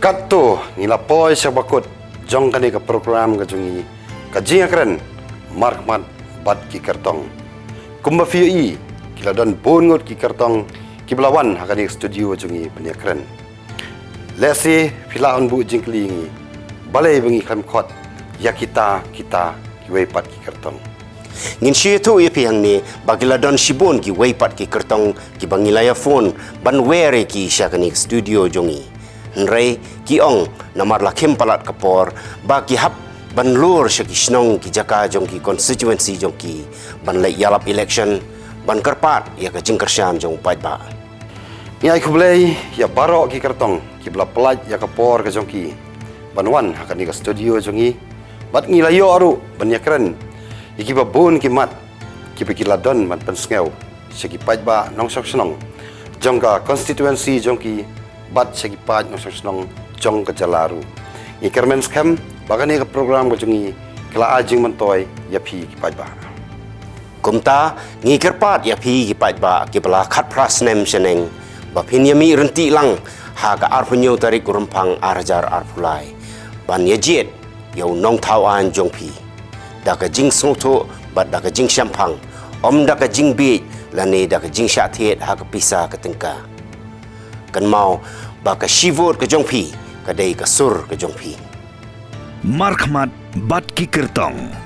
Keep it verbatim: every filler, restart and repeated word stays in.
Katto ngi la poi sha bakut jong kane ka program ka jong ngi, ka jingïakren Markhmat bad ki kyrtong. Kumba phi ïohi, ki la don bun ngut ki kyrtong kiba la wan ha kane ka studio jong ngi ban ïakren. Lehse phi lah ban buh jingkylli ïa ngi, balei ba ngi khlem khot ïa kita kita kiwei pat ki kyrtong? Ngin shu ïathuh ïa phi hangne ba ki la don shibun kiwei pat ki kyrtong kiba ngi la ïa phone ban wer ïa ki sha kane ka studio jong ngi. Hynrei ki ong namar la khim palat ka por ba ki hap ban lur sha ki shnong ki jaka jong ki constituency jong ki ban leit ïalap election, ban kyrpad ïa ka jingkyrshan jong u paidbah. Ngi ai khublei ïa baroh ki kyrtong kiba la pynlait ïa ka por ka jong ki ban wan ha kane ka studio jong ngi, bad ngi la ïoh ruh ban ïakren ïa kiba bun ki mat kiba ki la don ban pynsngew sha ki paidbah nongshong shnong jong ka constituency jong ki bad sha ki paid nongshong shnong jong ka jylla ruh. Ngi kyrmen skhem ba kane ka program ka jong ngi ka la ai jingmyntoi ïa phi ki paidbah. Kumta ngi kyrpad ïa phi ki paidbah kiba la khatphra snem shaneng ba phin ïa mih ryntih lang ha ka arphew hynñiew tarik u Rymphang ar hajar arphew lai ban ïa jied ïa u nongthaw aiñ jong phi da ka jingsngewthuh bad da ka jingshemphang, ym da ka jingbieit lane da ka jingshah thied ha ka pisa ka tyngka. Kynmaw ba ka shi vote ka jong phi ka dei ka sur ka jong phi. Markhmat bad ki kyrtong.